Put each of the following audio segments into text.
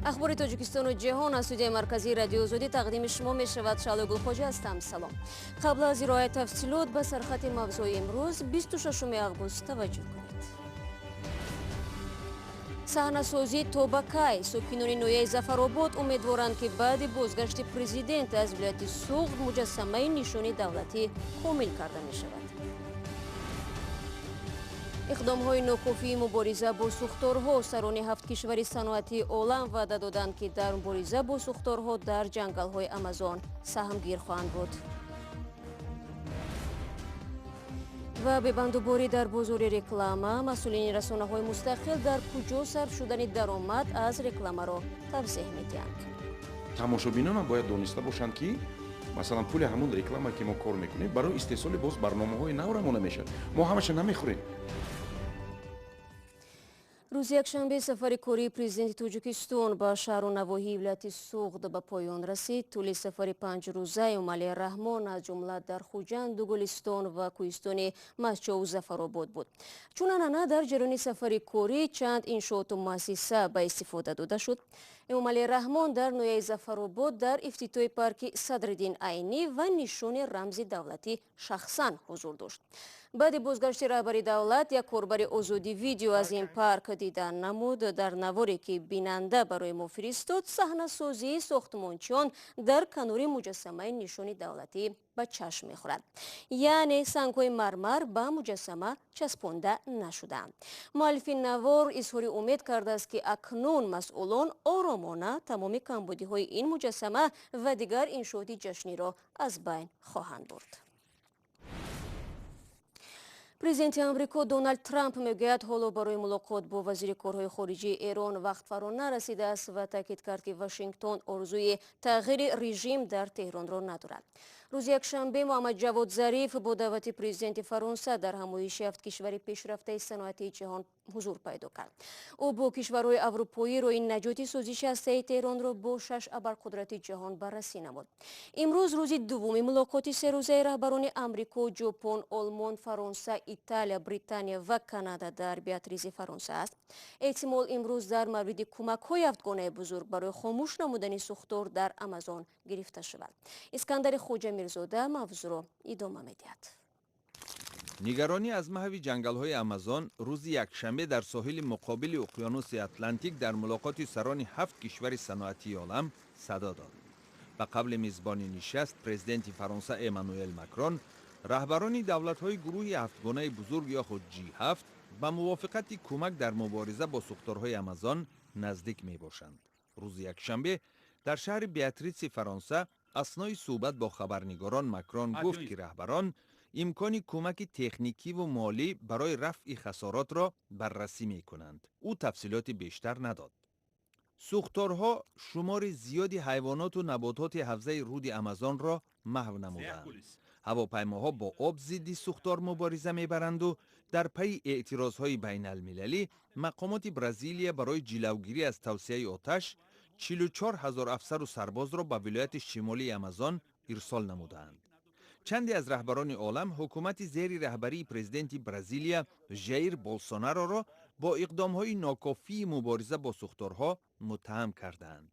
Ахбори Тоҷикистону ҷаҳон аз студияи марказии Радиои Озодӣ тақдими шумо мешавад. Шаҳлои Гулхоҷа ҳастам. Салом. Қабл аз ироаи тафсилот ба сархати мавзӯи имрӯз 26 август таваҷҷӯҳ кунед. Саҳнасозӣ то ба кай? Сокинони ноҳияи Зафаробод умедворанд, ки баъди бозгашти президент аз вилояти Суғд муҷассамаи нишони давлатӣ комил карда мешавад. Иқдомҳои нокофии мубориза бо сӯхторҳо. Сарони ҳафт кишвари саноатии олам ваъда доданд, ки дар мубориза бо сӯхторҳо дар ҷангалҳои Амазон саҳмгир хоҳанд буд. Ва бебандуборӣ дар бозори реклама. Масъулини расонаҳои мустақил дар куҷо сарф шудани даромад аз рекламаро тавзеҳ медиҳанд. Тамошобинонам бояд дониста бошанд, ки масалан пули ҳамон реклама, ки мо кор мекунем, барои истеҳсоли боз барномаҳои нав равона мешавад. Мо ҳамаша намехӯрем. Рӯзи якшанбе сафари кории президенти Тоҷикистон ба шаҳру навоҳии вилояти Суғд ба поён расид. Тӯли сафари панҷрӯза Эмомалӣ Раҳмон аз ҷумла дар Хуҷанду Гулистон ва кӯҳистони Мастчоу Зафаробод буд. Чун анъана, дар ҷараёни сафари корӣ чанд иншооту муассиса ба истифода дода шуд. Эмомалӣ Раҳмон дар ноҳияи Зафаробод дар ифтитоҳи парки Садриддин Айнӣ ва нишони рамзи давлатӣ шахсан ҳузур дошт. Баъди бозгашти раҳбари давлат як корбари Озодӣ видео аз ин парк дида намуд. Дар наворе, ки бинанда барои мо фиристод, саҳнасозии сохтмончиён дар канори муҷассамаи нишони давлатӣ ба чашм мехӯрад, яъне сангҳои мармар ба муҷассама часпонда нашудаанд. Муаллифи навор изҳори умед кардааст, ки акнун масъулон оромона тамоми камбудиҳои ин муҷассама ва дигар иншооти ҷашниро аз байн хоҳанд бурд. Президенти Амрико Доналд Трамп мегӯяд, ҳоло барои мулоқот бо вазири корҳои хориҷии Эрон вақт фаро нарасидааст ва таъкид кард, ки Вашингтон орзуи тағйири режим дар Теҳронро надорад. Рӯзи якшанбе Муҳаммад Ҷавод Зариф бо даъвати президенти Фаронса дар ҳамоиши ҳафт кишвари пешрафтаи саноатии ҷаҳон ҳузур пайдо кард. Ӯ бо кишварҳои аврупоӣ роҳи наҷоти созиши ҳастаи Теҳронро бо шаш абарқудрати ҷаҳон баррасӣ намуд. Имрӯз рӯзи дуввуми мулоқоти серӯзаи раҳбарони Амрико, Ҷопон, Олмон, Фаронса, Италия, Британия ва Канада дар Биатризи Фаронса аст. Эҳтимол, имрӯз дар мавриди кӯмакҳои ҳафтгонаи бузург барои хомӯш намудани сӯхтор дар Амазон гирифта шавад. Искандари Хоҷамирзода мавзӯъро идома медиҳад. Нигаронӣ аз маҳви ҷангалҳои Амазон рӯзи якшанбе дар соҳили муқобили уқёнуси Атлантик дар мулоқоти сарони ҳафт кишвари саноатии олам садо дод. Ба қавли мизбони нишаст, президенти Фаронса Эммануэл Макрон, раҳбарони давлатҳои гурӯҳи ҳафтгонаи бузург ё худ G7 ба мувофиқати кӯмак дар мубориза бо сӯхторҳои Амазон наздик мебошанд. Рӯзи якшанбе дар шаҳри Беатритси Фаронса аснои суҳбат бо хабарнигорон Макрон гуфт, ки раҳбарон имкони кӯмаки техникиву молӣ барои рафъи хасоротро баррасӣ мекунанд. Ӯ тафсилоти бештар надод. Сӯхторҳо шумори зиёди ҳайвоноту набототи ҳавзаи руди Амазонро маҳв намуданд. Ҳавопаймоҳо бо об зидди сӯхтор мубориза мебаранду дар пайи эътирозҳои байналмилалӣ мақомоти Бразилия барои ҷилавгирӣ аз тавсияи оташ 44 ҳазор афсару сарбозро ба вилояти шимолии Амазон ирсол намудаанд. Чанде аз раҳбарони олам ҳукумати зери раҳбарии президенти Бразилия Жаир Болсонароро бо иқдомҳои нокофии мубориза бо сӯхторҳо муттаҳам кардаанд.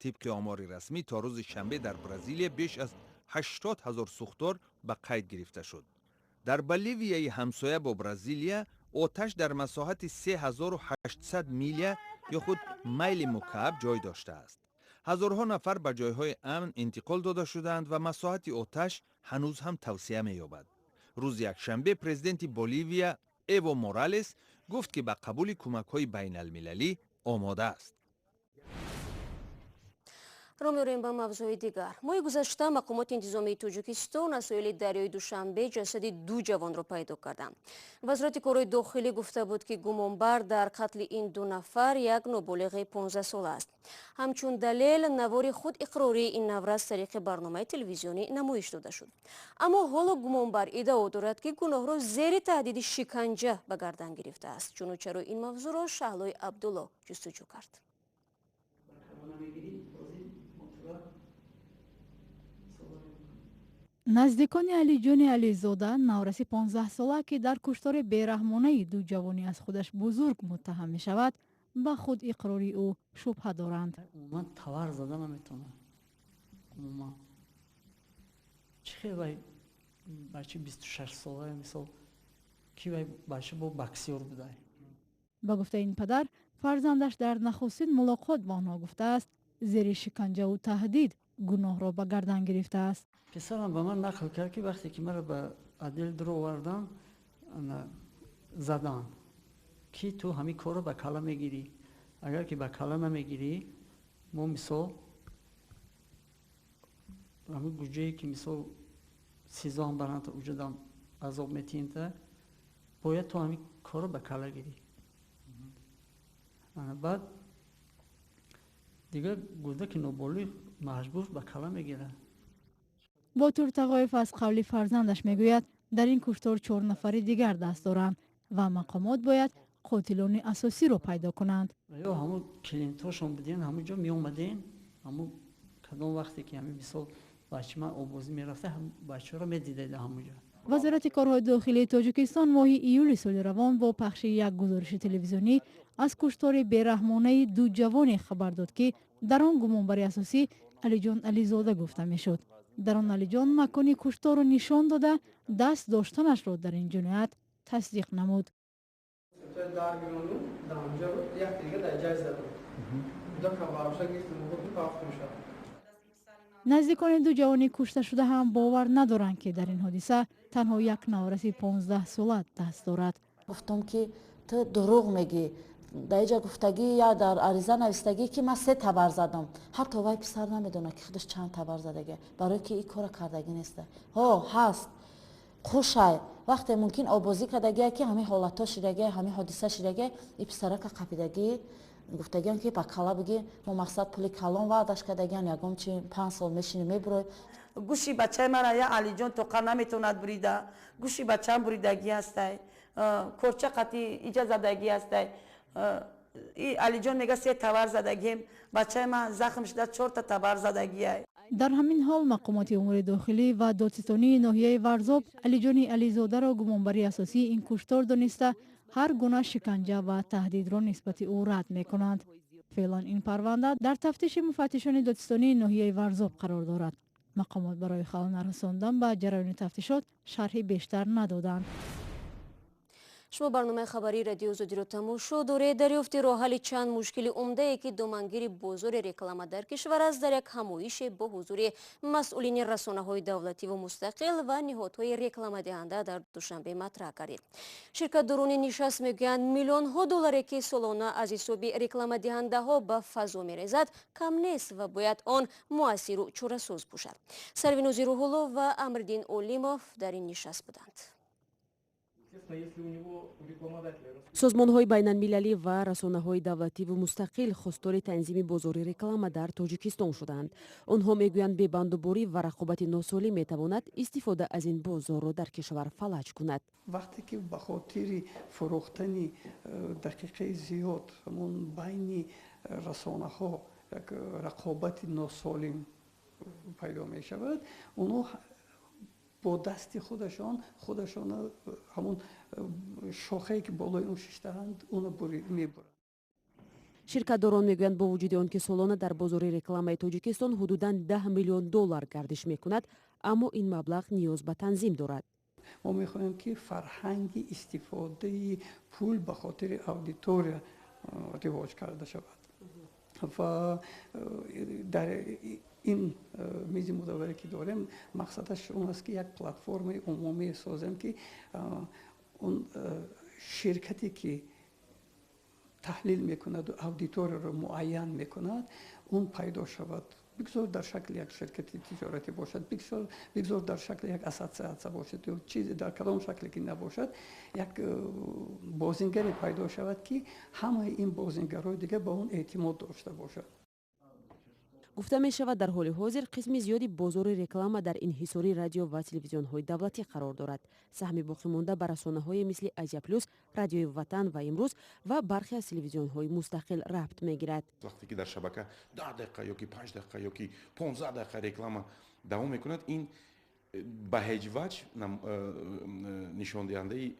Тибқи омори расмӣ, то рӯзи шанбе дар Бразилия беш аз 80 ҳазор сӯхтор ба қайд гирифта шуд. Дар Боливияи ҳамсоя бо Бразилия оташ дар масоҳати 3800 миля ё худ майли мукааб ҷой доштааст. Ҳазорҳо нафар ба ҷойҳои амн интиқол дода шудаанд ва масоҳати оташ ҳанӯз ҳам тавсеа меёбад. Рӯзи якшанбе президенти Боливия Эво Моралес гуфт, ки ба қабули кӯмакҳои байналмилалӣ омода аст. Ро меорем ба мавзӯи дигар. Моҳи гузашта мақомоти интизомии Тоҷикистон аз соҳили дарёи Душанбе ҷасади ду ҷавонро пайдо карданд. Вазорати корҳои дохилӣ гуфта буд, ки гумонбар дар қатли ин ду нафар як ноболиғи 15-сола аст. Ҳамчун далел навори худ иқрории ин наврас тариқи барномаи телевизионӣ намоиш дода шуд. Аммо ҳоло гумонбар иддао дорад, ки гуноҳро зери таҳдиди шиканҷа ба гардан гирифтааст. Чуну чаро ин мавзӯъро Шаҳлои Абдулло ҷустуҷӯ кард. Наздикони Алиҷони Ализода, навраси 15-сола, ки дар куштори бераҳмонаи ду ҷавони аз худаш бузург муттаҳам мешавад, Ба худ иқрори ӯ шубҳа доранд. Умуман тавар зада наметавонад. Умуман чӣ хел вай бача 26 сола, мисол, ки вай бача бо боксёр будай. Ба гуфтаи ин падар, фарзандаш дар нахустин мулоқот бо онҳо гуфтааст, зери шиканҷаву таҳдид гуноҳро ба гардан гирифтааст. Писарам ба ман нақл кард, ки вақте ки маро ба отдел дуровардан, заданд, ки ту ҳамин корро ба калла мегирӣ, агар ки ба калла намегирӣ, мо, мисол, ҳамин гуҷае ки, мисол, СИЗОам баранд, уҷадам азоб метиҳем, бояд ту ҳамин корро ба калла гирӣ. Баъд дигар кӯдаки ноболиғ маҷбур ба калла мегирад. Ботур Тағоев аз қавли фарзандаш мегӯяд, дар ин куштор чор нафари дигар даст доранд ва мақомот бояд қотилони асосиро пайдо кунанд. Ё ҳамун клиентҳошон буден, ҳамун ҷо меомаден, ҳамун кадом вақте ки ҳамин, мисол, бача ман обозӣ мерафта, бачаҳоро медидед ҳамун ҷо. Вазорати корҳои дохилии Тоҷикистон моҳи июли соли равон бо пахши як гузориши телевизионӣ аз куштори бераҳмонаи ду ҷавоне хабар дод, ки дар он гумонбари асосӣ Алиҷон Ализода гуфта мешуд. Дар он Алиҷон макони кушторро нишон дода, даст доштанашро дар ин ҷиноят тасдиқ намуд. Дар гиронду дар буд, як дига дар ҷай задам, кӯдака бароша гирифтам, рафтум шад. Наздикони ду ҷавони кушташуда ҳам бовар надоранд, ки дар ин ҳодиса танҳо як навраси 15-сола даст дорад. Гуфтам, ки ту дурӯғ мегӣ, дар иҷа гуфтагӣ я дар ариза навистагӣ, ки ман се табар задам. Ҳатто вай писар намедонад, ки худаш чанд табар задага, барое ки ин кора кардагӣ неста. Ҳо, ҳаст хушай, вақте мумкин обозӣ кардагия, ки ҳамин ҳолатҳо шидагия, ҳамин ҳодиса шидагия, и писарака қапидагӣ, гуфтагиам, ки ба кала бигӣ, мо мақсад пули калон ваъдаш кардагиан, ягон чи 5 сол мешини, мебурой. Гӯши бачаи мара я Алиҷон тоқа наметавонад бурида, гӯши бачаам буридагӣ ҳастай, корча қати иҷа задагӣ ҳастай. И Алиҷон мега, се табар задагием, бачаи ман захм шуда, чорта табар задагиай. Дар ҳамин ҳол мақомоти умури дохилӣ ва додситонии ноҳияи Варзоб Алиҷони Ализодаро гумонбари асосии ин куштор дониста, ҳар гуна шиканҷа ва таҳдидро нисбати ӯ рад мекунанд. Феълан ин парванда дар тафтиши муфаттишони додситонии ноҳияи Варзоб қарор дорад. Мақомот барои халал нарасондан ба ҷараёни тафтишот шарҳи бештар надоданд. Шумо барномаи хабарии Радиои Озодиро тамошо доред. Дарёфти роҳҳалли чанд мушкили умдае, ки домангири бозори реклама дар кишвар аст, дар як ҳамоише бо ҳузури масъулини расонаҳои давлативу мустақил ва ниҳодҳои рекламадиҳанда дар Душанбе матраҳ гардид. Ширкатдорони нишаст мегӯянд, миллионҳо долларе, ки солона аз ҳисоби рекламадиҳандаҳо ба фазо мерезад, кам нест ва бояд он муассиру чорасоз бошад. Сарвинози Рӯҳулло ва Амриддин Олимов дар ин нишаст буданд. Созмонҳои байналмилалӣ ва расонаҳои давлативу мустақил хостори танзими бозори реклама дар Тоҷикистон шуданд. Онҳо мегӯянд, бебандуборӣ ва рақобати носолим метавонад истифода аз ин бозорро дар кишвар фалаҷ кунад. Вақте ки ба хотири фурӯхтани дақиқаи зиёд ҳамон байни расонаҳо як рақобати носолим пайдо мешавад, онҳо бо дасти худашон худашона ҳамон шохае, ки болои он шиштаанд, уно мебуранд. Ширкатдорон мегӯянд, бо вуҷуди он ки солона дар бозори рекламаи Тоҷикистон ҳудудан 10 миллион доллар гардиш мекунад, аммо ин маблағ ниёз ба танзим дорад. Мо мехоҳем, ки фарҳанги истифодаи пул ба хотири аудитория ривоҷ карда шавад ва дар ин мизи мудавваре, ки дорем, мақсадаш он аст, ки як платформаи умумӣ созем, ки он ширкате, ки таҳлил мекунаду аудиторияро муайян мекунад, он пайдо шавад. Бигзор дар шакли як ширкати тиҷоратӣ бошад, бигзор дар шакли як ассотсиатсия бошад ё чизе, дар кадом шакле ки набошад, як бозингаре пайдо шавад, ки ҳамаи ин бозингарҳои дигар ба он эътимод дошта бошад. Гуфта мешавад, дар ҳоли ҳозир қисми зиёди бозори реклама дар инҳисори радио ва телевизионҳои давлатӣ қарор дорад. Саҳми боқимонда ба расонаҳое мисли Азия Плюс, Радиои Ватан ва Имрӯз ва бархе аз телевизионҳои мустақил рабт мегирад. Вақте ки дар шабака 10 дақиқа ёки 5 дақиқа ёки 15 дақиқа реклама давом мекунад, ин ба ҳеҷ ваҷҳ нишондиҳандаи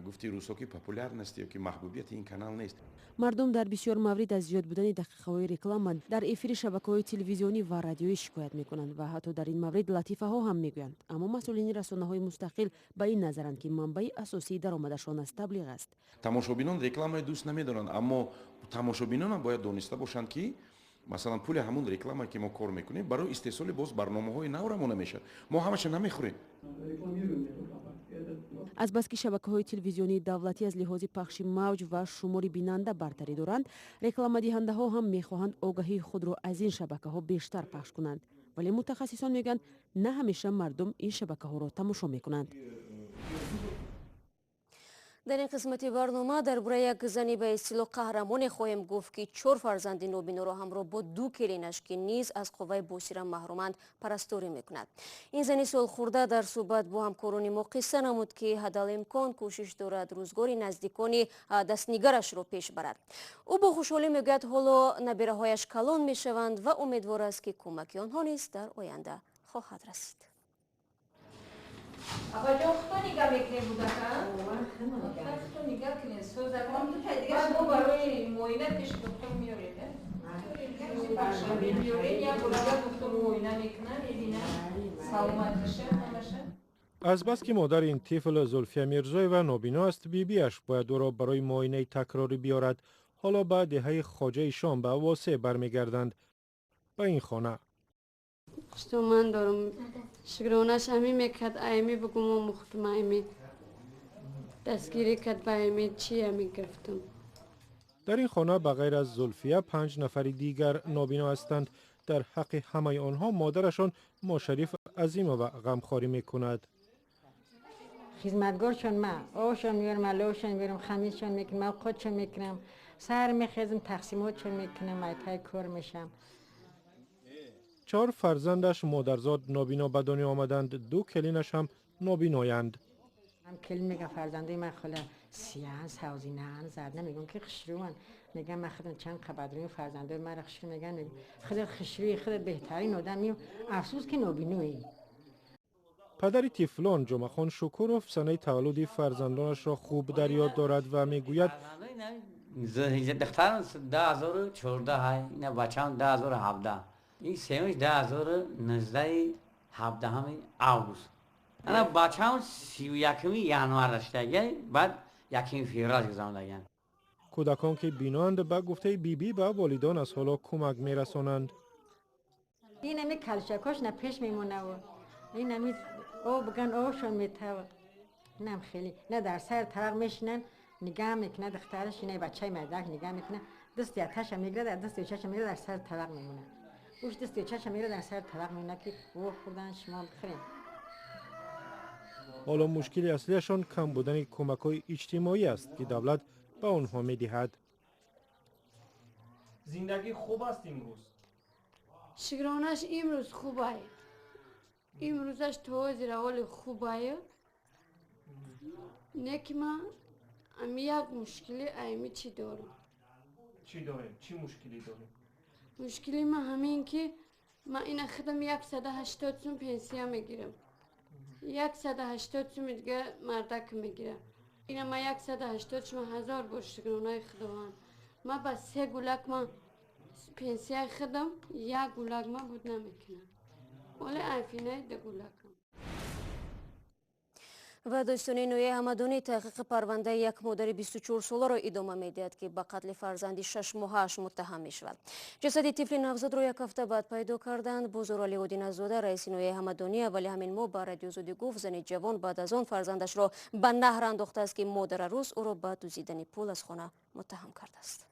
Гуфти русо ки популярности ё ки маҳбубияти ин канал нест. Мардум дар бисёр маврид аз зиёд будани дақиқаҳои реклама дар эфири шабакаҳои телевизионӣ ва радиоӣ шикоят мекунанд ва ҳатто дар ин маврид латифаҳо ҳам мегӯянд. Аммо масъулини расонаҳои мустақил ба ин назаранд, ки манбаи асосии даромадашон аз таблиғ аст. Тамошобинон рекламаи дӯст намедоранд, аммо тамошобинонам бояд дониста бошанд, ки масалан пули ҳамун реклама, ки мо кор мекунем, барои истеҳсоли боз барномаҳои нав равона мешавад. Мо ҳамаша намехӯрем. Азбаски шабакаҳои телевизионии давлатӣ аз лиҳози пахши мавҷ ва шумори бинанда бартарӣ доранд, рекламадиҳандаҳо ҳам мехоҳанд огаҳии худро аз ин шабакаҳо бештар пахш кунанд. Вале мутахассисон мегӯянд, на ҳамеша мардум ин шабакаҳоро тамошо мекунанд. Дар ин қисмати барнома дар бораи як зани ба истилоҳ қаҳрамоне хоҳем гуфт, ки чор фарзанди нобиноро ҳамроҳ бо ду келинаш, ки низ аз қувваи босира маҳруманд, парасторӣ мекунад. Ин зани солхӯрда дар суҳбат бо ҳамкорони мо қисса намуд, ки ҳадалимкон кӯшиш дорад рӯзгори наздикони дастнигарашро пеш барад. Ӯ бо хушҳолӣ мегӯяд, ҳоло набираҳояш калон мешаванд ва умедвор аст, ки кӯмаки онҳо низ дар оянда хоҳад расид. Абаҷон, худто нигаҳ мекунем будака? Худто нигаҳ кунед. Созакон мо барои муоина пеши доктор меорем. Меорем, як бор дигар доктор муоина мекунад, мебинад саломатиша, ҳамаша. Азбаски модари ин тифл Зулфия Мирзоева нобино аст, бибиаш бояд ӯро барои муоинаи такрорӣ биёрад. Ҳоло ба деҳаи Хоҷаи Шом, ба Восеъ бармегарданд, ба ин хона. Ман дорам, шукронаш ҳамин мекард, аями бугум омӯхтум, аями дастгирӣ кард, ба аями чи ами гирифтум. Дар ин хона ба ғайр аз Зулфия панҷ нафари дигар нобино ҳастанд. Дар ҳаққи ҳамаи онҳо модарашон Мошариф Азимова ғамхорӣ мекунад. Хизматгоршон ма овшон меорам, аловшон меорам, хамиршон мекунам, авқотшон мекунам, саҳар мехезам, тақсимотшон мекунам, айпай кор мешам. Чор фарзандаш модарзод нобино ба дунё омаданд, ду келинаш ҳам нобиноянд. Ҳам келин мегам, фарзандаи ман хола сиян, савзинаан, зард мегӯм, ки хушрӯан. Мегам, ман худам чанд қабадрӯи, фарзандаи маро хушрӯ меган. Худат хушрӯи, худат беҳтарин одами, афсӯс ки нобиноӣ. Падари тифлон Ҷумъахон Шукуров санаи таваллуди фарзандонашро хуб дар ёд дорад ва мегӯяд: Духтарам 2014, ина бачаам 2017, ин сеюмш 2019, 17-ҳами август. Ана бачаам 31-ми январ даштага, баъд 1-ми феврал гузарондаган. Кӯдакон, ки биноанд, ба гуфтаи бибӣ, ба волидон аз ҳоло кӯмак мерасонанд. Ин ами калчакош на пеш мемонаву ин ами об биган, обшон метава. Инам хеле на дар сар тарақ мешинанд, нигаҳ мекунад духтараш, ина бачаи мардак нигаҳ мекунад, дасти аташа мегирад, дасти очаша мегирад, дар сар тарақ мемонад. Уш дасти очаша мегирад, дар сар тарақ мемонад, ки о хӯрдан, шумо бихӯрем. Ҳоло мушкили аслиашон кам будани кӯмакҳои иҷтимоӣ аст, ки давлат ба онҳо медиҳад. Зиндагӣ хуб аст имрӯз? Шукронаш, имрӯз хубай. Имрӯзаш то ҳозир аввали хубай. Не ки ман ами як мушкили ами чӣ дорам. Чӣ дорем? Чӣ мушкилӣ дорем? Мушкили ман ҳамин, ки ман ина худам 180 сум пенсия мегирам. 180 суми дига мардак мегирам. Ина ман 180 шума, ҳазор бор шукронаи Худованд. Ман ба се гулак ман пенсияи худам як гулак ман буд намекунам. Вале айфинаи ду гулакам. Ва додситонии ноҳияи Ҳамадонӣ таҳқиқи парвандаи як модари 24-соларо идома медиҳад, ки ба қатли фарзанди шашмоҳааш муттаҳам мешавад. Ҷасади тифли навзодро як ҳафта баъд пайдо карданд. Бозоралӣ Одиназода, раиси ноҳияи Ҳамадонӣ, аввали ҳамин моҳ ба Радиои Озодӣ гуфт, зани ҷавон баъд аз он фарзандашро ба наҳр андохтааст, ки модара рус ӯро ба дуздидани пул аз хона муттаҳам кардааст.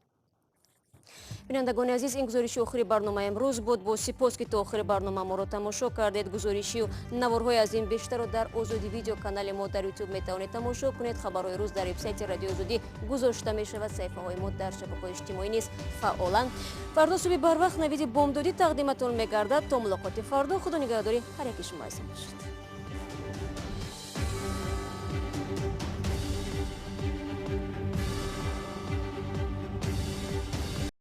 Бинандагони азиз, ин гузориши охири барномаи имрӯз буд. Бо сипос, ки то охири барнома моро тамошо кардед. Гузоришию наворҳои аз ин бештарро дар Озодӣ Видео, канали мо дар Ютуб, метавонед тамошо кунед. Хабарҳои рӯз дар вебсайти Радиои Озодӣ гузошта мешавад. Саҳифаҳои мо дар шабакаҳои иҷтимоӣ низ фаъоланд. Фардо субҳи барвақт Навиди бомдодӣ тақдиматон мегардад. То мулоқоти фардо, Худо нигаҳдори ҳар яки шумо азизон бошад.